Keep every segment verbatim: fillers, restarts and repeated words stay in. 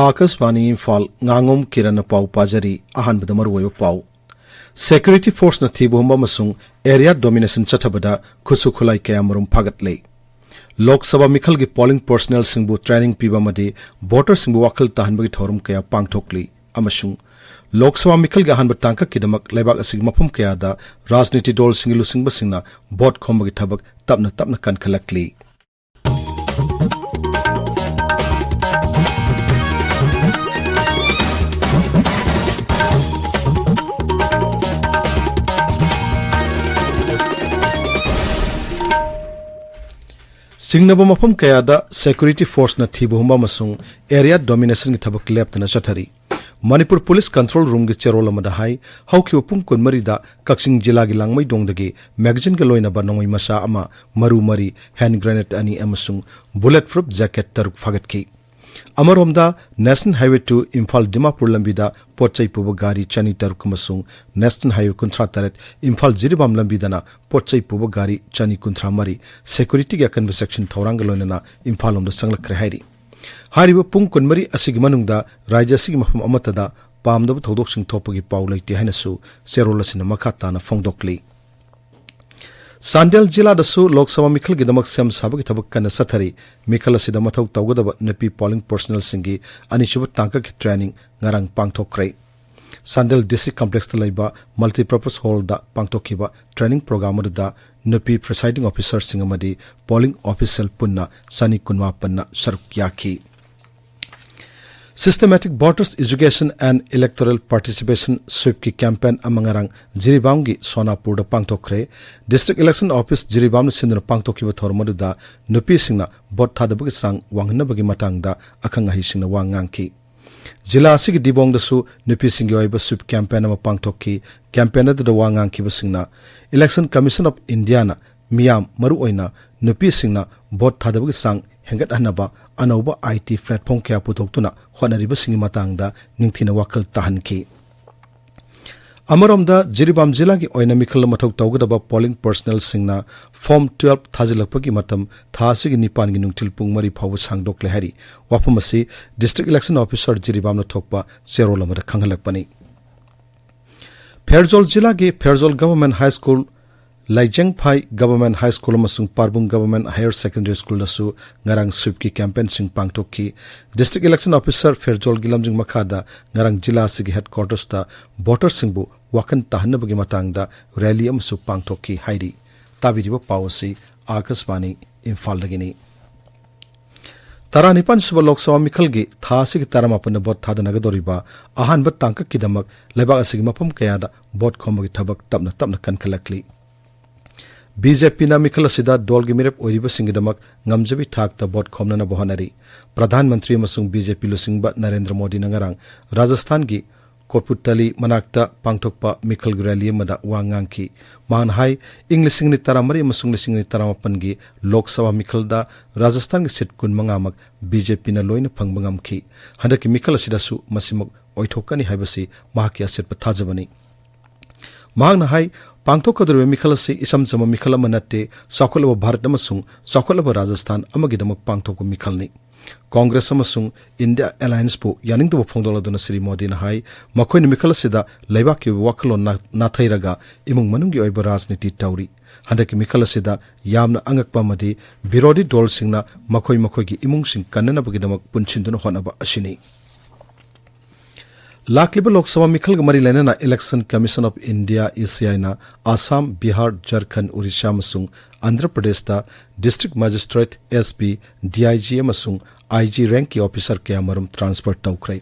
ꯑꯥꯀꯥꯁꯕꯥꯅꯤ ꯏꯝꯐꯥꯜ, ꯉꯥꯉꯣꯝ ꯀꯤꯔꯟꯅ ꯄꯥꯎ ꯄꯥꯖꯔꯤ꯫ ꯑꯍꯥꯟꯕꯗ ꯃꯔꯨꯑꯣꯏꯕ ꯄꯥꯎ꯫ Security forceꯅ ꯊꯤꯕ ꯍꯨꯝꯕ ꯑꯃꯁꯨꯡ area dominationꯒꯤ ꯆꯠꯊꯕꯗ ꯈꯨꯠꯁꯨ ꯈꯨꯠꯂꯥꯏ ꯀꯌꯥ ꯃꯔꯨꯝ ꯐꯥꯒꯠꯂꯦ꯫ ꯂꯣꯛ ꯁꯚꯥ ꯃꯤꯈꯜꯒꯤ polling personnelꯁꯤꯡꯕꯨ training ꯄꯤꯕ ꯑꯃꯗꯤ voterꯁꯤꯡꯕꯨ ꯋꯥꯈꯜ ꯇꯥꯍꯟꯕꯒꯤ ꯊꯧꯔꯝ ꯀꯌꯥ ꯄꯥꯡꯊꯣꯛꯂꯤ꯫ ꯑꯃꯁꯨꯡ ꯂꯣꯛ ꯁꯚꯥ ꯃꯤꯈꯜꯒꯤ ꯑꯍꯥꯟꯕ ꯇꯥꯡꯀꯛꯀꯤꯗꯃꯛ ꯂꯩꯕꯥꯛ ꯑꯁꯤꯒꯤ ꯃꯐꯝ ꯀꯌꯥꯗ ꯔꯥꯖꯅꯤꯇꯤ ꯗꯜꯁꯤꯡꯒꯤ ꯂꯨꯆꯤꯡꯕꯁꯤꯡꯅ vote ꯈꯣꯝꯕꯒꯤ ꯊꯕꯛ ꯇꯞꯅ ꯇꯞꯅ ꯀꯟꯈꯠꯂꯛꯂꯤ꯫ ꯆꯤꯡꯅꯕ ꯃꯐꯝ ꯀꯌꯥꯗ security forceꯅ ꯊꯤꯕ ꯍꯨꯝꯕ ꯑꯃꯁꯨꯡ area dominationꯒꯤ ꯊꯕꯛ ꯂꯦꯞꯇꯅ ꯆꯠꯊꯔꯤ꯫ ꯃꯅꯤꯄꯨꯔ police control roomꯒꯤ ꯆꯦꯔꯣꯜ ꯑꯃꯗ ꯍꯥꯏ, ꯍꯧꯈꯤꯕ ꯄꯨꯡ ꯀꯨꯟꯃꯔꯤꯗ ꯀꯛꯆꯤꯡ ꯖꯤꯂꯥꯒꯤ ꯂꯥꯡꯃꯩꯗꯣꯡꯗꯒꯤ magazineꯒ ꯂꯣꯏꯅꯕ ꯅꯣꯡꯃꯩ ꯃꯆꯥ ꯑꯃ, ꯃꯔꯨ ꯃꯔꯤ, hand grenade ꯑꯅꯤ ꯑꯃꯁꯨꯡ bullet proof jacket ꯇꯔꯨꯛ ꯐꯥꯒꯠꯈꯤ꯫ ꯑꯃꯔꯣꯝꯗ, National Highway two Imphal Dimapur ꯂꯝꯕꯤꯗ ꯄꯣꯠ ꯆꯩ ꯄꯨꯕ ꯒꯥꯔꯤ ꯆꯅꯤ ꯇꯔꯨꯛ ꯑꯃꯁꯨꯡ National Highway ꯀꯨꯟꯊ꯭ꯔꯥ ꯇꯔꯦꯠ ꯏꯝꯐꯥꯜ ꯖꯤꯔꯤꯕꯥꯝ ꯂꯝꯕꯤꯗꯅ ꯄꯣꯠ ꯆꯩ ꯄꯨꯕ ꯒꯥꯔꯤ ꯆꯅꯤ ꯀꯨꯟꯊ꯭ꯔꯥ ꯃꯔꯤ securityꯒꯤ ꯑꯀꯟꯕ ꯆꯦꯛꯁꯤꯟ ꯊꯧꯔꯥꯡꯒ ꯂꯣꯏꯅꯅ ꯏꯝꯐꯥꯜ ꯂꯣꯝꯗ ꯆꯪꯂꯛꯈ꯭ꯔꯦ ꯍꯥꯏꯔꯤ꯫ ꯍꯥꯏꯔꯤꯕ ꯄꯨꯡ ꯀꯨꯟꯃꯔꯤ ꯑꯁꯤꯒꯤ ꯃꯅꯨꯡꯗ ꯔꯥꯖ꯭ꯌ ꯑꯁꯤꯒꯤ ꯃꯐꯝ ꯑꯃꯠꯇꯗ ꯄꯥꯝꯗꯕ ꯊꯧꯗꯣꯛꯁꯤꯡ ꯊꯣꯛꯄꯒꯤ ꯄꯥꯎ ꯂꯩꯇꯦ ꯍꯥꯏꯅꯁꯨ ꯆꯦꯔꯣꯜ ꯑꯁꯤꯅ ꯃꯈꯥ ꯇꯥꯅ ꯐꯣꯡꯗꯣꯛꯂꯤ꯫ ꯆꯥꯟꯗꯦꯜ ꯖꯤꯂꯥꯗꯁꯨ ꯂꯣꯛ ꯁꯚꯥ ꯃꯤꯈꯜꯒꯤꯗꯃꯛ ꯁꯦꯝ ꯁꯥꯕꯒꯤ ꯊꯕꯛ ꯀꯟꯅ ꯆꯠꯊꯔꯤ꯫ ꯃꯤꯈꯜ ꯑꯁꯤꯗ ꯃꯊꯧ ꯇꯧꯒꯗꯕ ꯅꯨꯄꯤ polling personnelꯁꯤꯡꯒꯤ ꯑꯅꯤꯁꯨꯕ ꯇꯥꯡꯀꯛꯀꯤ training ꯉꯔꯥꯡ ꯄꯥꯡꯊꯣꯛꯈ꯭ꯔꯦ꯫ ꯆꯥꯟꯗꯦꯜ district complexꯇ ꯂꯩꯕ multipurpose hallꯗ ꯄꯥꯡꯊꯣꯛꯈꯤꯕ training program ꯑꯗꯨꯗ ꯅꯨꯄꯤ presiding officerꯁꯤꯡ ꯑꯃꯗꯤ polling official ꯄꯨꯟꯅ ꯆꯅꯤ ꯀꯨꯟꯃꯥꯄꯟꯅ ꯁꯔꯨꯛ ꯌꯥꯈꯤ꯫ Systematic Voters Education and Electoral Participation SWEEPꯀꯤ campaign ꯑꯃ ꯉꯔꯥꯡ ꯖꯤꯔꯤꯕꯥꯝꯒꯤ ꯁꯣꯅꯥꯄꯨꯔꯗ ꯄꯥꯡꯊꯣꯛꯈ꯭ꯔꯦ꯫ District Election Office ꯖꯤꯔꯤꯕꯥꯝꯅ ꯁꯤꯟꯗꯨꯅ ꯄꯥꯡꯊꯣꯛꯈꯤꯕ ꯊꯧꯔꯝ ꯑꯗꯨꯗ ꯅꯨꯄꯤꯁꯤꯡꯅ vote ꯊꯥꯗꯕꯒꯤ ꯆꯥꯡ ꯋꯥꯡꯍꯟꯅꯕꯒꯤ ꯃꯇꯥꯡꯗ ꯑꯈꯪ ꯑꯍꯩꯁꯤꯡꯅ ꯋꯥ ꯉꯥꯡꯈꯤ꯫ ꯖꯤꯂꯥ ꯑꯁꯤꯒꯤ ꯗꯤꯕꯣꯡꯗꯁꯨ ꯅꯨꯄꯤꯁꯤꯡꯒꯤ ꯑꯣꯏꯕ SWEEP campaign ꯑꯃ ꯄꯥꯡꯊꯣꯛꯈꯤ꯫ Campaign ꯑꯗꯨꯗ ꯋꯥ ꯉꯥꯡꯈꯤꯕꯁꯤꯡꯅ Election Commission of Indiaꯅ ꯃꯤꯌꯥꯝ, ꯃꯔꯨꯑꯣꯏꯅ ꯅꯨꯄꯤꯁꯤꯡꯅ vote ꯊꯥꯗꯕꯒꯤ ꯆꯥꯡ ꯍꯦꯟꯒꯠꯍꯟꯅꯕ ꯑꯅꯧꯕ IT platform ꯀꯌꯥ ꯄꯨꯊꯣꯛꯇꯨꯅ ꯍꯣꯠꯅꯔꯤꯕꯁꯤꯡꯒꯤ ꯃꯇꯥꯡꯗ ꯅꯤꯡꯊꯤꯅ ꯋꯥꯈꯜ ꯇꯥꯍꯟꯈꯤ꯫ ꯑꯃꯔꯣꯝꯗ, ꯖꯤꯔꯤꯕꯥꯝ ꯖꯤꯂꯥꯒꯤ ꯑꯣꯏꯅ ꯃꯤꯈꯜꯗ ꯃꯊꯧ ꯇꯧꯒꯗꯕ ꯄꯣꯂꯤꯡ ꯄꯔꯁꯅꯦꯜꯁꯤꯡꯅ ꯐꯣꯔꯝ twelve ꯊꯥꯖꯤꯜꯂꯛꯄꯒꯤ ꯃꯇꯝ ꯊꯥ ꯑꯁꯤꯒꯤ ꯅꯤꯄꯥꯟꯒꯤ ꯅꯨꯡꯊꯤꯜ ꯄꯨꯡ ꯃꯔꯤ ꯐꯥꯎꯕ ꯁꯥꯡꯗꯣꯛꯂꯦ ꯍꯥꯏꯔꯤ꯫ ꯋꯥꯐꯝ ꯑꯁꯤ ꯗꯤꯁꯇ꯭ꯔꯤꯛ ꯏꯂꯦꯛꯁꯟ ꯑꯣꯐꯤꯁꯥꯔ ꯖꯤꯔꯤꯕꯥꯝꯅ ꯊꯣꯛꯄ ꯆꯦꯔꯣꯜ ꯑꯃꯗ ꯈꯪꯍꯜꯂꯛꯄꯅꯤ꯫ ꯐꯦꯔꯖꯣꯜ ꯖꯤꯂꯥꯒꯤ Pherzawl government high school, Laijengphai government high school ꯑꯃꯁꯨꯡ ꯄꯥꯔꯕꯨꯡ ꯒꯚꯔꯟꯃꯦꯟꯠ ꯍꯥꯌꯔ ꯁꯦꯀꯦꯟꯗꯔꯤ ꯁ꯭ꯀꯨꯜꯗꯁꯨ ꯉꯔꯥꯡ ꯁ꯭ꯋꯤꯞꯀꯤ ꯀꯦꯝꯄꯦꯟꯁꯤꯡ ꯄꯥꯡꯊꯣꯛꯈꯤ꯫ ꯗꯤꯁꯇ꯭ꯔꯤꯛ ꯏꯂꯦꯛꯁꯟ ꯑꯣꯐꯤꯁꯥꯔ ꯐꯦꯔꯖꯣꯜꯒꯤ ꯂꯝꯖꯤꯡ ꯃꯈꯥꯗ ꯉꯔꯥꯡ ꯖꯤꯂꯥ ꯑꯁꯤꯒꯤ ꯍꯦꯗꯀ꯭ꯋꯥꯔꯇꯔꯁꯇ ꯚꯣꯇꯔꯁꯤꯡꯕꯨ ꯋꯥꯈꯜ ꯇꯥꯍꯟꯅꯕꯒꯤ ꯃꯇꯥꯡꯗ ꯔꯦꯂꯤ ꯑꯃꯁꯨ ꯄꯥꯡꯊꯣꯛꯈꯤ ꯍꯥꯏꯔꯤ꯫ ꯇꯥꯕꯤꯔꯤꯕ ꯄꯥꯎ ꯑꯁꯤ ꯑꯥꯀꯥꯁꯕꯥꯅꯤ ꯏꯝꯐꯥꯜꯗꯒꯤꯅꯤ꯫ ꯇꯔꯥꯅꯤꯄꯥꯟ ꯁꯨꯕ ꯂꯣꯛ ꯁꯚꯥ ꯃꯤꯈꯜꯒꯤ ꯊꯥ ꯑꯁꯤꯒꯤ ꯇꯔꯥꯃꯥꯄꯟꯗ ꯚꯣꯠ ꯊꯥꯗꯅꯒꯗꯧꯔꯤꯕ ꯑꯍꯥꯟꯕ ꯇꯥꯡꯀꯛꯀꯤꯗꯃꯛ ꯂꯩꯕꯥꯛ ꯑꯁꯤꯒꯤ ꯃꯐꯝ ꯀꯌꯥꯗ ꯚꯣꯠ ꯈꯣꯝꯕꯒꯤ ꯊꯕꯛ ꯇꯞꯅ ꯇꯞꯅ ꯀꯟꯈꯠꯂꯛꯂꯤ꯫ ꯕꯤ ꯖꯦ ꯄꯤꯅ ꯃꯤꯈꯜ ꯑꯁꯤꯗ ꯗꯣꯜꯒꯤ ꯃꯤꯔꯦꯞ ꯑꯣꯏꯔꯤꯕꯁꯤꯡꯒꯤꯗꯃꯛ ꯉꯝꯖꯕꯤ ꯊꯥꯛꯇ ꯚꯣꯠ ꯈꯣꯝꯅꯅꯕ ꯍꯣꯠꯅꯔꯤ꯫ ꯄ꯭ꯔꯙꯥꯟ ꯃꯟꯇ꯭ꯔꯤ ꯑꯃꯁꯨꯡ ꯕꯤ ꯖꯦ ꯄꯤ ꯂꯨꯆꯤꯡꯕ ꯅꯔꯦꯟꯗ꯭ꯔ ꯃꯣꯗꯤꯅ ꯉꯔꯥꯡ ꯔꯥꯖꯁꯊꯥꯟꯒꯤ ꯀꯣꯔꯄꯨꯇꯂꯤ ꯃꯅꯥꯛꯇ ꯄꯥꯡꯊꯣꯛꯄ ꯃꯤꯈꯜꯒꯤ ꯔꯦꯂꯤ ꯑꯃꯗ ꯋꯥ ꯉꯥꯡꯈꯤ꯫ ꯃꯍꯥꯛꯅ ꯍꯥꯏ, ꯏꯪ ꯂꯤꯁꯤꯡ ꯑꯅꯤ ꯇꯔꯥꯃꯔꯤ ꯑꯃꯁꯨꯡ ꯂꯤꯁꯤꯡ ꯑꯅꯤ ꯇꯔꯥꯃꯥꯄꯟꯒꯤ ꯂꯣꯛ ꯁꯚꯥ ꯃꯤꯈꯜꯗ ꯔꯥꯖꯁꯊꯥꯟꯒꯤ ꯁꯤꯠ ꯀꯨꯟꯃꯉꯥꯃꯛ ꯕꯤ ꯖꯦ ꯄꯤꯅ ꯂꯣꯏꯅ ꯐꯪꯕ ꯉꯝꯈꯤ꯫ ꯍꯟꯗꯛꯀꯤ ꯃꯤꯈꯜ ꯑꯁꯤꯗꯁꯨ ꯃꯁꯤꯃꯛ ꯑꯣꯏꯊꯣꯛꯀꯅꯤ ꯍꯥꯏꯕꯁꯤ ꯃꯍꯥꯛꯀꯤ ꯑꯆꯦꯠꯄ ꯊꯥꯖꯕꯅꯤ꯫ ꯃꯍꯥꯛꯅ ꯍꯥꯏ, ꯄꯥꯡꯊꯣꯛꯀꯗꯧꯔꯤꯕ ꯃꯤꯈꯜ ꯑꯁꯤ ꯏꯆꯝ ꯆꯝꯕ ꯃꯤꯈꯜ ꯑꯃ ꯅꯠꯇꯦ, ꯆꯥꯎꯈꯠꯂꯕ ꯚꯥꯔꯠ ꯑꯃꯁꯨꯡ ꯆꯥꯎꯈꯠꯂꯕ ꯔꯥꯖꯁꯊꯥꯟ ꯑꯃꯒꯤꯗꯃꯛ ꯄꯥꯡꯊꯣꯛꯄ ꯃꯤꯈꯜꯅꯤ꯫ ꯀꯣꯡꯒ꯭ꯔꯦꯁ ꯑꯃꯁꯨꯡ ꯏꯟꯗꯤꯌꯥ ꯑꯦꯂꯥꯌꯟꯁꯄꯨ ꯌꯥꯅꯤꯡꯗꯕ ꯐꯣꯡꯗꯣꯛꯂꯗꯨꯅ ꯁ꯭ꯔꯤ ꯃꯣꯗꯤꯅ ꯍꯥꯏ, ꯃꯈꯣꯏꯅ ꯃꯤꯈꯜ ꯑꯁꯤꯗ ꯂꯩꯕꯥꯛꯀꯤ ꯑꯣꯏꯕ ꯋꯥꯈꯜꯂꯣꯟ ꯅꯥ-, ꯅꯥꯊꯩꯔꯒ ꯏꯃꯨꯡ ꯃꯅꯨꯡꯒꯤ ꯑꯣꯏꯕ ꯔꯥꯖꯅꯤꯇꯤ ꯇꯧꯔꯤ꯫ ꯍꯟꯗꯛꯀꯤ ꯃꯤꯈꯜ ꯑꯁꯤꯗ ꯌꯥꯝꯅ ꯑꯉꯛꯄ ꯑꯃꯗꯤ ꯕꯤꯔꯣꯙꯤ ꯗꯣꯜꯁꯤꯡꯅ ꯃꯈꯣꯏ ꯃꯈꯣꯏꯒꯤ ꯏꯃꯨꯡꯁꯤꯡ ꯀꯟꯅꯅꯕꯒꯤꯗꯃꯛ ꯄꯨꯟꯁꯤꯟꯗꯨꯅ ꯍꯣꯠꯅꯕ ꯑꯁꯤꯅꯤ꯫ ꯂꯥꯛꯂꯤꯕ ꯂꯣꯛ ꯁꯚꯥ ꯃꯤꯈꯜꯒ ꯃꯔꯤ ꯂꯩꯅꯅ Election Commission of India, E ꯁꯤ ꯑꯥꯏꯅ ꯑꯁꯥꯝ, ꯕꯤꯍꯥꯔ, ꯖꯔꯈꯟ, ꯑꯣꯔꯤꯁꯥ ꯑꯃꯁꯨꯡ ꯑꯟꯙ꯭ꯔ ꯄ꯭ꯔꯗꯦꯁꯇ district magistrate, S P, D I G ꯑꯃꯁꯨꯡ ꯑꯥꯏ ꯖꯤ ꯔꯦꯡꯛꯀꯤ ꯑꯣꯐꯤꯁꯥꯔ ꯀꯌꯥꯃꯔꯨꯝ ꯇ꯭ꯔꯥꯟꯁꯐꯔ ꯇꯧꯈ꯭ꯔꯦ꯫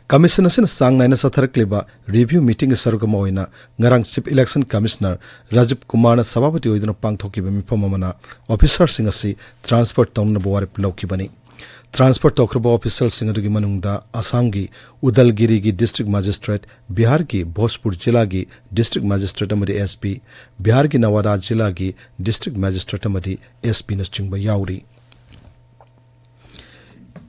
ꯀꯃꯤꯁꯟ ꯑꯁꯤꯅ ꯆꯥꯡ ꯅꯥꯏꯅ ꯆꯠꯊꯔꯛꯂꯤꯕ ꯔꯤꯚ꯭ꯌꯨ ꯃꯤꯇꯤꯡꯒꯤ ꯁꯔꯨꯛ ꯑꯃ ꯑꯣꯏꯅ ꯉꯔꯥꯡ ꯆꯤꯐ ꯏꯂꯦꯛꯁꯟ ꯀꯃꯤꯁꯅꯔ ꯔꯥꯖꯤꯕ ꯀꯨꯃꯥꯔꯅ ꯁꯚꯥꯄꯇꯤ ꯑꯣꯏꯗꯨꯅ ꯄꯥꯡꯊꯣꯛꯈꯤꯕ ꯃꯤꯐꯝ ꯑꯃꯅ ꯑꯣꯐꯤꯁꯥꯔꯁꯤꯡ ꯑꯁꯤ ꯇ꯭ꯔꯥꯟꯁꯐꯔ ꯇꯧꯅꯅꯕ ꯋꯥꯔꯦꯞ ꯂꯧꯈꯤꯕꯅꯤ꯫ ꯇ꯭ꯔꯥꯟꯁꯐꯔ ꯇꯧꯈ꯭ꯔꯕ ꯑꯣꯐꯤꯁꯥꯔꯁꯤꯡ ꯑꯗꯨꯒꯤ ꯃꯅꯨꯡꯗ ꯑꯁꯥꯝꯒꯤ ꯎꯗꯜꯒꯤꯔꯤꯒꯤ ꯗꯤꯁꯇ꯭ꯔꯤꯛ ꯃꯦꯖꯤꯁꯇ꯭ꯔꯦꯠ, ꯕꯤꯍꯥꯔꯒꯤ ꯚꯣꯖꯄꯨꯔ ꯖꯤꯂꯥꯒꯤ ꯗꯤꯁꯇ꯭ꯔꯤꯛ ꯃꯦꯖꯤꯁꯇ꯭ꯔꯦꯠ ꯑꯃꯗꯤ ꯑꯦꯁ ꯄꯤ, ꯕꯤꯍꯥꯔꯒꯤ ꯅꯋꯥꯗꯥ ꯖꯤꯂꯥꯒꯤ ꯗꯤꯁꯇ꯭ꯔꯤꯛ ꯃꯦꯖꯤꯁꯇ꯭ꯔꯦꯠ ꯑꯃꯗꯤ ꯑꯦꯁ ꯄꯤꯅꯆꯤꯡꯕ ꯌꯥꯎꯔꯤ꯫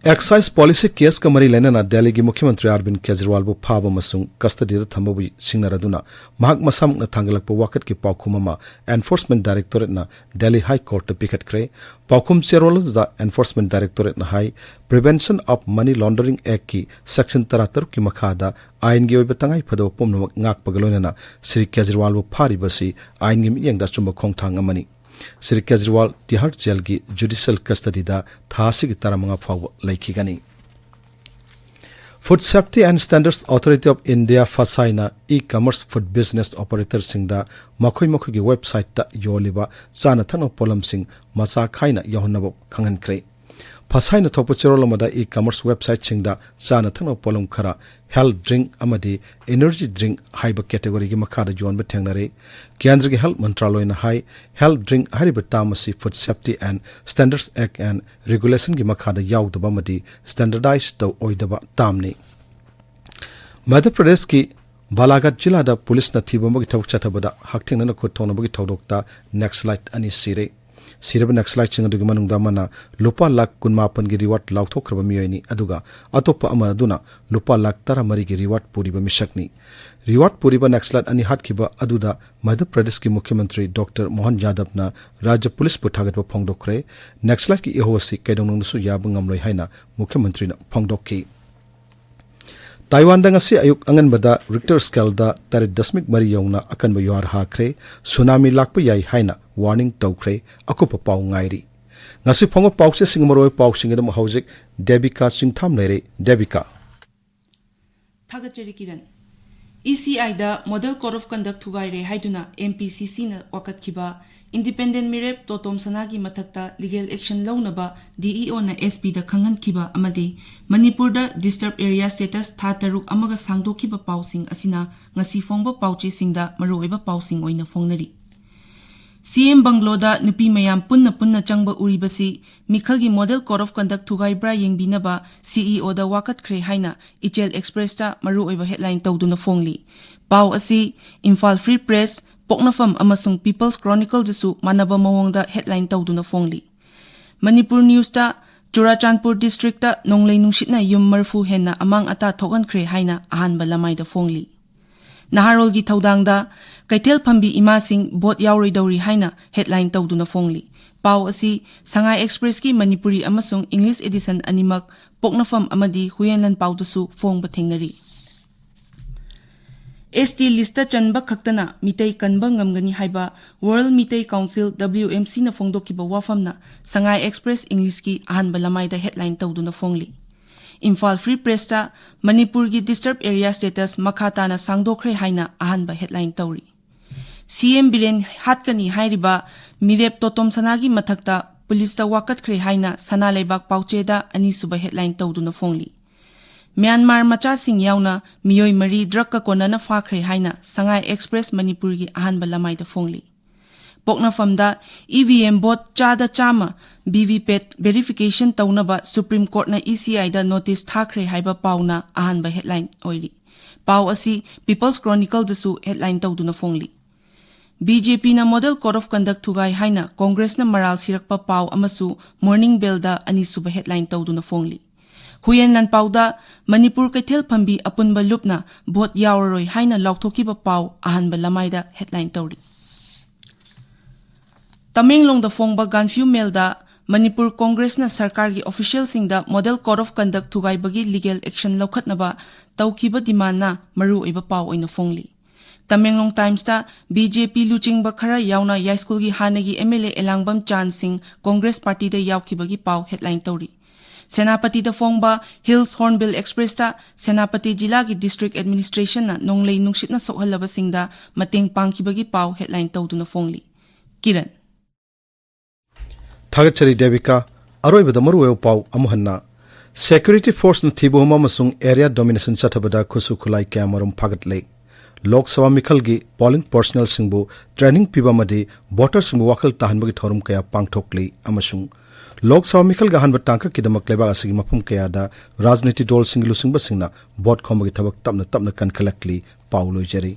ꯑꯦꯛꯁꯥꯏꯖ ꯄꯣꯂꯤꯁꯤ ꯀꯦꯁꯀ ꯃꯔꯤ ꯂꯩꯅꯅ ꯗꯦꯜꯂꯤꯒꯤ ꯃꯨꯈ꯭ꯌ ꯃꯟꯇ꯭ꯔꯤ ꯑꯔꯕꯤꯟ ꯀꯦꯖꯔꯤꯋꯥꯜꯕꯨ ꯐꯥꯕ ꯑꯃꯁꯨꯡ ꯀꯁꯇꯗꯤꯗ ꯊꯝꯕꯕꯨ ꯁꯤꯡꯅꯔꯗꯨꯅ ꯃꯍꯥꯛ ꯃꯁꯥꯃꯛꯅ ꯊꯥꯡꯒꯠꯂꯛꯄ ꯋꯥꯀꯠꯀꯤ ꯄꯥꯎꯈꯨꯝ ꯑꯃ ꯑꯦꯟꯐꯣꯔꯁꯃꯦꯟꯠ ꯗꯥꯏꯔꯦꯛꯇꯣꯔꯦꯠꯅ ꯗꯦꯜꯂꯤ ꯍꯥꯏ ꯀꯣꯔꯠꯇ ꯄꯤꯈꯠꯈ꯭ꯔꯦ꯫ ꯄꯥꯎꯈꯨꯝ ꯆꯦꯔꯣꯜ ꯑꯗꯨꯗ ꯑꯦꯟꯐꯣꯔꯁꯃꯦꯟꯠ ꯗꯥꯏꯔꯦꯛꯇꯣꯔꯦꯠꯅ ꯍꯥꯏ, Prevention of Money Laundering Actꯀꯤ ꯁꯦꯛꯁꯟ ꯇꯔꯥꯇꯔꯨꯛꯀꯤ ꯃꯈꯥꯗ ꯑꯥꯏꯟꯒꯤ ꯑꯣꯏꯕ ꯇꯉꯥꯏ ꯐꯗꯕ ꯄꯨꯝꯅꯃꯛ ꯉꯥꯛꯄꯒ ꯂꯣꯏꯅꯅ ꯁ꯭ꯔꯤ ꯀꯦꯖꯔꯤꯋꯥꯜꯕꯨ ꯐꯥꯔꯤꯕꯁꯤ ꯑꯥꯏꯟꯒꯤ ꯃꯤꯠꯌꯦꯡꯗ ꯑꯆꯨꯝꯕ ꯈꯣꯡꯊꯥꯡ ꯑꯃꯅꯤ꯫ ꯁ꯭ꯔꯤ ꯀꯦꯖꯔꯤꯋꯥꯜ ꯇꯤꯍꯥꯔ ꯖꯦꯜꯒꯤ ꯖꯨꯗꯤꯁꯤꯌꯦꯜ ꯀꯁꯇꯗꯤꯗ ꯊꯥ ꯑꯁꯤꯒꯤ ꯇꯔꯥꯃꯉꯥ ꯐꯥꯎꯕ ꯂꯩꯈꯤꯒꯅꯤ꯫ Food Safety and Standards Authority of India, ꯐꯁꯥꯏꯅ e-commerce food business operatorꯁꯤꯡꯗ ꯃꯈꯣꯏ ꯃꯈꯣꯏꯒꯤ ꯋꯦꯕꯁꯥꯏꯠꯇ ꯌꯣꯜꯂꯤꯕ ꯆꯥꯅ ꯊꯛꯅꯕ ꯄꯣꯠꯂꯝꯁꯤꯡ ꯃꯆꯥ ꯈꯥꯏꯅ ꯌꯥꯎꯍꯟꯅꯕ ꯈꯪꯍꯟꯈ꯭ꯔꯦ꯫ ꯐꯁꯥꯏꯅ ꯊꯣꯛꯄ ꯆꯦꯔꯣꯜ ꯑꯃꯗ e-commerce ꯋꯦꯕꯁꯥꯏꯠꯁꯤꯡꯗ ꯆꯥꯅ ꯊꯛꯅꯕ ꯄꯣꯠꯂꯝ ꯈꯔ, health drink ꯑꯃꯗꯤ energy drink ꯍꯥꯏꯕ categoryꯒꯤ ꯃꯈꯥꯗ ꯌꯣꯟꯕ ꯊꯦꯡꯅꯔꯦ꯫ ꯀꯦꯟꯗ꯭ꯔꯒꯤ health ꯃꯟꯇ꯭ꯔꯥꯂꯣꯏꯅ ꯍꯥꯏ, health drink ꯍꯥꯏꯔꯤꯕ term ꯑꯁꯤ Food Safety and Standards Act and regulationꯒꯤ ꯃꯈꯥꯗ ꯌꯥꯎꯗꯕ ꯑꯃꯗꯤ standardized ꯇꯧ-, ꯑꯣꯏꯗꯕ termꯅꯤ꯫ ꯃꯙ꯭ꯌ ꯄ꯭ꯔꯗꯦꯁꯀꯤ ꯕꯥꯂꯥꯘꯥꯠ ꯖꯤꯂꯥꯗ ꯄꯨꯂꯤꯁꯅ ꯊꯤꯕ ꯑꯃꯒꯤ ꯊꯕꯛ ꯆꯠꯊꯕꯗ ꯍꯛꯊꯦꯡꯅꯅ ꯈꯨꯠ ꯊꯣꯡꯅꯕꯒꯤ ꯊꯧꯗꯣꯛꯇ ꯅꯛꯁꯂꯥꯏꯠ ꯑꯅꯤ ꯁꯤꯔꯦ꯫ ꯁꯤꯔꯕ ꯅꯛꯁꯂꯥꯏꯠꯁꯤꯡ ꯑꯗꯨꯒꯤ ꯃꯅꯨꯡꯗ ꯑꯃꯅ ꯂꯨꯄꯥ ꯂꯥꯈ ꯀꯨꯟꯃꯥꯄꯟꯒꯤ reward ꯂꯥꯎꯊꯣꯛꯈ꯭ꯔꯕ ꯃꯤꯑꯣꯏꯅꯤ, ꯑꯗꯨꯒ ꯑꯇꯣꯞꯄ ꯑꯃ ꯑꯗꯨꯅ ꯂꯨꯄꯥ ꯂꯥꯈ ꯇꯔꯥꯃꯔꯤꯒꯤ reward ꯄꯨꯔꯤꯕ ꯃꯤꯁꯛꯅꯤ꯫ Reward ꯄꯨꯔꯤꯕ ꯅꯛꯁꯂꯥꯏꯠ ꯑꯅꯤ ꯍꯥꯠꯈꯤꯕ ꯑꯗꯨꯗ ꯃꯙ꯭ꯌ ꯄ꯭ꯔꯗꯦꯁꯀꯤ ꯃꯨꯈ꯭ꯌ ꯃꯟꯇ꯭ꯔꯤ ꯗꯣꯛꯇꯔ ꯃꯣꯍꯟ ꯌꯥꯗꯕꯅ ꯔꯥꯖ꯭ꯌ ꯄꯨꯂꯤꯁꯄꯨ ꯊꯥꯒꯠꯄ ꯐꯣꯡꯗꯣꯛꯈ꯭ꯔꯦ꯫ ꯅꯛꯁꯂꯥꯏꯠꯀꯤ ꯏꯍꯧ ꯑꯁꯤ ꯀꯩꯗꯧꯅꯨꯡꯗꯁꯨ ꯌꯥꯕ ꯉꯝꯂꯣꯏ ꯍꯥꯏꯅ ꯃꯨꯈ꯭ꯌ ꯃꯟꯇ꯭ꯔꯤꯅ ꯐꯣꯡꯗꯣꯛꯈꯤ꯫ ꯇꯥꯏꯋꯥꯟꯗ ꯉꯁꯤ ꯑꯌꯨꯛ ꯑꯉꯟꯕꯗ ꯔꯤꯛꯇꯔ ꯁ꯭ꯀꯦꯜꯗ ꯇꯔꯦꯠ ꯗꯁꯃꯤꯛ ꯃꯔꯤ ꯌꯧꯅ ꯑꯀꯟꯕ ꯌꯨꯍꯥꯔ ꯍꯥꯈ꯭ꯔꯦ꯫ ꯁꯨꯅꯥꯃꯤ ꯂꯥꯛꯄ ꯌꯥꯏ ꯍꯥꯏꯅ ꯋꯥꯔꯅꯤꯡ ꯇꯧꯈ꯭ꯔꯦ꯫ ꯑꯀꯨꯞꯄ ꯄꯥꯎ ꯉꯥꯏꯔꯤ꯫ ꯉꯁꯤ ꯐꯣꯡꯕ ꯄꯥꯎꯆꯦꯁꯤꯡ, ꯃꯔꯨꯑꯣꯏꯕ ꯄꯥꯎꯁꯤꯡꯒꯤꯗꯃꯛ ꯍꯧꯖꯤꯛ ꯗꯦꯕꯤꯀꯥ ꯆꯤꯡꯊꯥꯝ ꯂꯩꯔꯦ꯫ ꯗꯦꯕꯤꯀꯥ꯫ ꯊꯥꯒꯠꯆꯔꯤ ꯀꯤꯔꯟ꯫ ꯏ ꯁꯤ ꯑꯥꯏꯗ Model Code of Conduct ꯊꯨꯒꯥꯏꯔꯦ ꯍꯥꯏꯗꯨꯅ ꯑꯦꯝ ꯄꯤ ꯁꯤ ꯁꯤꯅ ꯋꯥꯀꯠꯈꯤꯕ, ꯏꯟꯗꯤꯄꯦꯟꯗꯦꯟꯠ ꯃꯤꯔꯦꯞ ꯇꯣꯇꯣꯝ ꯁꯅꯥꯒꯤ ꯃꯊꯛꯇ ꯂꯤꯒꯦꯜ ꯑꯦꯛꯁꯟ ꯂꯧꯅꯕ ꯗꯤ ꯏ ꯑꯣꯅ ꯑꯦꯁ ꯄꯤꯗ ꯈꯪꯍꯟꯈꯤꯕ ꯑꯃꯗꯤ ꯃꯅꯤꯄꯨꯔꯗ ꯗꯤꯁꯇꯔꯕ ꯑꯦꯔꯤꯌꯥ ꯁ꯭ꯇꯦꯇꯁ ꯊꯥ ꯇꯔꯨꯛ ꯑꯃꯒ ꯁꯥꯡꯗꯣꯛꯈꯤꯕ ꯄꯥꯎꯁꯤꯡ ꯑꯁꯤꯅ ꯉꯁꯤ ꯐꯣꯡꯕ ꯄꯥꯎꯆꯦꯁꯤꯡꯗ ꯃꯔꯨꯑꯣꯏꯕ ꯄꯥꯎꯁꯤꯡ ꯑꯣꯏꯅ ꯐꯣꯡꯅꯔꯤ꯫ ꯁꯤ ꯑꯦꯝ ꯕꯪꯒ꯭ꯂꯣꯗ ꯅꯨꯄꯤ ꯃꯌꯥꯝ ꯄꯨꯟꯅ ꯄꯨꯟꯅ ꯆꯪꯕ ꯎꯔꯤꯕꯁꯤ ꯃꯤꯈꯜꯒꯤ Model Code of Conduct ꯊꯨꯒꯥꯏꯕ꯭ꯔꯥ ꯌꯦꯡꯕꯤꯅꯕ ꯁꯤ ꯏ ꯑꯣꯗ ꯋꯥꯀꯠꯈ꯭ꯔꯦ ꯍꯥꯏꯅ ꯏꯆꯦꯜ ꯑꯦꯛꯁꯄ꯭ꯔꯦꯁꯇ ꯃꯔꯨꯑꯣꯏꯕ ꯍꯦꯗꯂꯥꯏꯟ ꯇꯧꯗꯨꯅ ꯐꯣꯡꯂꯤ꯫ ꯄꯥꯎ ꯑꯁꯤ ꯏꯝꯐꯥꯜ ꯐ꯭ꯔꯤ ꯄ꯭ꯔꯦꯁ, ꯄꯣꯛꯅꯐꯝ ꯑꯃꯁꯨꯡ ꯄꯤꯄꯜꯁ ꯀ꯭ꯔꯣꯅꯤꯀꯜꯗꯁꯨ ꯃꯥꯟꯅꯕ ꯃꯑꯣꯡꯗ ꯍꯦꯗꯂꯥꯏꯟ ꯇꯧꯗꯨꯅ ꯐꯣꯡꯂꯤ꯫ ꯃꯅꯤꯄꯨꯔ ꯅ꯭ꯌꯨꯁꯇ ꯆꯨꯔꯥꯆꯥꯟꯄꯨꯔ ꯗꯤꯁꯇ꯭ꯔꯤꯛꯇ ꯅꯣꯡꯂꯩ ꯅꯨꯡꯁꯤꯠꯅ ꯌꯨꯝ ꯃꯔꯐꯨ ꯍꯦꯟꯅ ꯑꯃꯥꯡ ꯑꯇꯥ ꯊꯣꯛꯍꯟꯈ꯭ꯔꯦ ꯍꯥꯏꯅ ꯑꯍꯥꯟꯕ ꯂꯃꯥꯏꯗ ꯐꯣꯡꯂꯤ꯫ ꯅꯍꯥꯔꯣꯜꯒꯤ ꯊꯧꯗꯥꯡꯗ ꯀꯩꯊꯦꯜ ꯐꯝꯕꯤ ꯏꯃꯥꯁꯤꯡ ꯚꯣꯠ ꯌꯥꯎꯔꯣꯏꯗꯧꯔꯤ ꯍꯥꯏꯅ ꯍꯦꯗꯂꯥꯏꯟ ꯇꯧꯗꯨꯅ ꯐꯣꯡꯂꯤ꯫ ꯄꯥꯎ ꯑꯁꯤ ꯁꯉꯥꯏ ꯑꯦꯛꯁꯄ꯭ꯔꯦꯁꯀꯤ ꯃꯅꯤꯄꯨꯔꯤ ꯑꯃꯁꯨꯡ ꯏꯪꯂꯤꯁ ꯑꯦꯗꯤꯁꯟ ꯑꯅꯤꯃꯛ ꯄꯣꯛꯅꯐꯝ ꯑꯃꯗꯤ ꯍꯨꯏꯌꯦꯟ ꯂꯥꯟꯄꯥꯎꯗꯁꯨ ꯐꯣꯡꯕ ꯊꯦꯡꯅꯔꯤ꯫ ꯑꯦꯁ ꯇꯤ ꯂꯤꯁꯇ ꯆꯟꯕ ꯈꯛꯇꯅ ꯃꯤꯇꯩ ꯀꯟꯕ ꯉꯝꯒꯅꯤ ꯍꯥꯏꯕ world Meetei council, W M ꯁꯤꯅ ꯐꯣꯡꯗꯣꯛꯈꯤꯕ ꯋꯥꯐꯝꯅ ꯁꯉꯥꯏ ꯑꯦꯛꯁꯄ꯭ꯔꯦꯁ ꯏꯪꯂꯤꯁꯀꯤ ꯑꯍꯥꯟꯕ ꯂꯃꯥꯏꯗ ꯍꯦꯗꯂꯥꯏꯟ ꯇꯧꯗꯨꯅ ꯐꯣꯡꯂꯤ꯫ ꯏꯝꯐꯥꯜ ꯐ꯭ꯔꯤ ꯄ꯭ꯔꯦꯁꯇ ꯃꯅꯤꯄꯨꯔꯒꯤ ꯗꯤꯁꯇꯔꯕ ꯑꯦꯔꯤꯌꯥ ꯁ꯭ꯇꯦꯇꯁ ꯃꯈꯥ ꯇꯥꯅ ꯁꯥꯡꯗꯣꯛꯈ꯭ꯔꯦ ꯍꯥꯏꯅ ꯑꯍꯥꯟꯕ ꯍꯦꯗꯂꯥꯏꯟ ꯇꯧꯔꯤ꯫ ꯁꯤ ꯑꯦꯝ ꯕꯤꯔꯦꯟ ꯍꯥꯠꯀꯅꯤ ꯍꯥꯏꯔꯤꯕ ꯃꯤꯔꯦꯞ ꯇꯣꯇꯣꯝ ꯁꯅꯥꯒꯤ ꯃꯊꯛꯇ ꯄꯨꯂꯤꯁꯇ ꯋꯥꯀꯠꯈ꯭ꯔꯦ ꯍꯥꯏꯅ ꯁꯅꯥ ꯂꯩꯕꯥꯛ ꯄꯥꯎꯆꯦꯗ ꯑꯅꯤꯁꯨꯕ ꯍꯦꯗꯂꯥꯏꯟ ꯇꯧꯗꯨꯅ ꯐꯣꯡꯂꯤ꯫ ꯃ꯭ꯌꯥꯟꯃꯥꯔ ꯃꯆꯥꯁꯤꯡ ꯌꯥꯎꯅ ꯃꯤꯑꯣꯏ ꯃꯔꯤ ꯗ꯭ꯔꯒꯀ ꯀꯣꯟꯅꯅ ꯐꯥꯈ꯭ꯔꯦ ꯍꯥꯏꯅ ꯁꯉꯥꯏ ꯑꯦꯛꯁꯄ꯭ꯔꯦꯁ ꯃꯅꯤꯄꯨꯔꯒꯤ ꯑꯍꯥꯟꯕ ꯂꯃꯥꯏꯗ ꯐꯣꯡꯂꯤ꯫ ꯄꯣꯛꯅꯐꯝꯗ ꯏ ꯚꯤ ꯑꯦꯝ ꯚꯣꯠ ꯆꯥꯗ ꯆꯥꯝꯃ ꯚꯤ ꯚꯤ ꯄꯦꯠ ꯚꯦꯔꯤꯐꯤꯀꯦꯁꯟ ꯇꯧꯅꯕ ꯁꯨꯄ꯭ꯔꯤꯝ ꯀꯣꯔꯠꯅ ꯏ ꯁꯤ ꯑꯥꯏꯗ ꯅꯣꯇꯤꯁ ꯊꯥꯈ꯭ꯔꯦ ꯍꯥꯏꯕ ꯄꯥꯎꯅ ꯑꯍꯥꯟꯕ ꯍꯦꯗꯂꯥꯏꯟ ꯑꯣꯏꯔꯤ꯫ ꯄꯥꯎ ꯑꯁꯤ ꯄꯤꯄꯜꯁ ꯀ꯭ꯔꯣꯅꯤꯀꯜꯗꯁꯨ ꯍꯦꯗꯂꯥꯏꯟ ꯇꯧꯗꯨꯅ ꯐꯣꯡꯂꯤ꯫ ꯕꯤ ꯖꯦ ꯄꯤꯅ ꯃꯣꯗꯦꯜ ꯀꯣꯗ ꯑꯣꯐ ꯀꯟꯗꯛ ꯊꯨꯒꯥꯏ ꯍꯥꯏꯅ ꯀꯣꯡꯒ꯭ꯔꯦꯁꯅ ꯃꯔꯥꯜ ꯁꯤꯔꯛꯄ ꯄꯥꯎ ꯑꯃꯁꯨ ꯃꯣꯔꯅꯤꯡ ꯕꯦꯜꯗ ꯑꯅꯤꯁꯨꯕ ꯍꯦꯗꯂꯥꯏꯟ ꯇꯧꯗꯨꯅ ꯐꯣꯡꯂꯤ꯫ ꯍꯨꯏꯌꯦꯟ ꯂꯥꯟꯄꯥꯎꯗ ꯃꯅꯤꯄꯨꯔ ꯀꯩꯊꯦꯜ ꯐꯝꯕꯤ ꯑꯄꯨꯟꯕ ꯂꯨꯞꯅ ꯚꯣꯠ ꯌꯥꯎꯔꯔꯣꯏ ꯍꯥꯏꯅ ꯂꯥꯎꯊꯣꯛꯈꯤꯕ ꯄꯥꯎ ꯑꯍꯥꯟꯕ ꯂꯃꯥꯏꯗ ꯍꯦꯗꯂꯥꯏꯟ ꯇꯧꯔꯤ꯫ ꯇꯃꯦꯡꯂꯣꯡꯗ ꯐꯣꯡꯕ ꯒꯥꯟꯐ꯭ꯌꯨ ꯃꯦꯜꯗ ꯃꯅꯤꯄꯨꯔ ꯀꯣꯡꯒ꯭ꯔꯦꯁꯅ ꯁꯔꯀꯥꯔꯒꯤ ꯑꯣꯐꯤꯁꯤꯌꯦꯜꯁꯤꯡꯗ ꯃꯣꯗꯦꯜ ꯀꯣꯗ ꯑꯣꯐ ꯀꯟꯗꯛ ꯊꯨꯒꯥꯏꯕꯒꯤ ꯂꯤꯒꯦꯜ ꯑꯦꯛꯁꯟ ꯂꯧꯈꯠꯅꯕ ꯇꯧꯈꯤꯕ ꯗꯤꯃꯥꯟꯅ ꯃꯔꯨꯑꯣꯏꯕ ꯄꯥꯎ ꯑꯣꯏꯅ ꯐꯣꯡꯂꯤ꯫ ꯇꯃꯦꯡꯂꯣꯡ ꯇꯥꯏꯝꯁꯇ ꯕꯤ ꯖꯦ ꯄꯤ ꯂꯨꯆꯤꯡꯕ ꯈꯔ ꯌꯥꯎꯅ ꯌꯥꯏꯁ꯭ꯀꯨꯜꯒꯤ ꯍꯥꯟꯅꯒꯤ ꯑꯦꯝ ꯑꯦꯜ ꯑꯦ ꯑꯦꯂꯥꯡꯕꯝ ꯆꯥꯟ ꯁꯤꯡ ꯀꯣꯡꯒ꯭ꯔꯦꯁ ꯄꯥꯔꯇꯤꯗ ꯌꯥꯎꯈꯤꯕꯒꯤ ꯄꯥꯎ ꯍꯦꯗꯂꯥꯏꯟ ꯇꯧꯔꯤ꯫ ꯁꯦꯅꯥꯄꯇꯤꯗ ꯐꯣꯡꯕ ꯍꯤꯜꯁ ꯍꯣꯔꯟꯕꯤꯜ ꯑꯦꯛꯁꯄ꯭ꯔꯦꯁꯇ ꯁꯦꯅꯥꯄꯇꯤ ꯖꯤꯂꯥꯒꯤ ꯗꯤꯁꯇ꯭ꯔꯤꯛ ꯑꯦꯗꯃꯤꯅꯤꯁꯇ꯭ꯔꯦꯁꯟꯅ ꯅꯣꯡꯂꯩ ꯅꯨꯡꯁꯤꯠꯅ ꯁꯣꯛꯍꯜꯂꯕꯁꯤꯡꯗ ꯃꯇꯦꯡ ꯄꯥꯡꯈꯤꯕꯒꯤ ꯄꯥꯎ ꯍꯦꯗꯂꯥꯏꯟ ꯇꯧꯗꯨꯅ ꯐꯣꯡꯂꯤ꯫ ꯀꯤꯔꯟ꯫ ꯊꯥꯒꯠꯆꯔꯤ ꯗꯦꯕꯤꯀꯥ꯫ ꯑꯔꯣꯏꯕꯗ ꯃꯔꯨꯑꯣꯏꯕ ꯄꯥꯎ ꯑꯃꯨꯛ ꯍꯟꯅ꯫ ꯁꯦꯀ꯭ꯌꯨꯔꯤꯇꯤ ꯐꯣꯔꯁꯅ ꯊꯤꯕ ꯍꯨꯝꯕ ꯑꯃꯁꯨꯡ ꯑꯦꯔꯤꯌꯥ ꯗꯣꯃꯤꯅꯦꯁꯟ ꯆꯠꯊꯕꯗ ꯈꯨꯠꯁꯨ ꯈꯨꯠꯂꯥꯏ ꯀꯌꯥꯃꯔꯨꯝ ꯐꯥꯒꯠꯂꯦ꯫ ꯂꯣꯛ ꯁꯚꯥ ꯃꯤꯈꯜꯒꯤ ꯄꯣꯂꯤꯡ ꯄꯔꯁꯅꯦꯜꯁꯤꯡꯕꯨ ꯇ꯭ꯔꯦꯅꯤꯡ ꯄꯤꯕ ꯑꯃꯗꯤ ꯚꯣꯇꯔꯁꯤꯡꯕꯨ ꯋꯥꯈꯜ ꯇꯥꯍꯟꯕꯒꯤ ꯊꯧꯔꯝ ꯀꯌꯥ ꯄꯥꯡꯊꯣꯛꯂꯤ ꯑꯃꯁꯨꯡ ꯂꯣꯛ ꯁꯚꯥ ꯃꯤꯈꯜꯒꯤ ꯑꯍꯥꯟꯕ ꯇꯥꯡꯀꯛꯀꯤꯗꯃꯛ ꯂꯩꯕꯥꯛ ꯑꯁꯤꯒꯤ ꯃꯐꯝ ꯀꯌꯥꯗ ꯔꯥꯖꯅꯤꯇꯤ ꯗꯜꯁꯤꯡꯒꯤ ꯂꯨꯆꯤꯡꯕꯁꯤꯡꯅ ꯚꯣꯠ ꯈꯣꯝꯕꯒꯤ ꯊꯕꯛ ꯇꯞꯅ ꯇꯞꯅ ꯀꯟꯈꯠꯂꯛꯂꯤ꯫ ꯄꯥꯎ ꯂꯣꯏꯖꯔꯤ꯫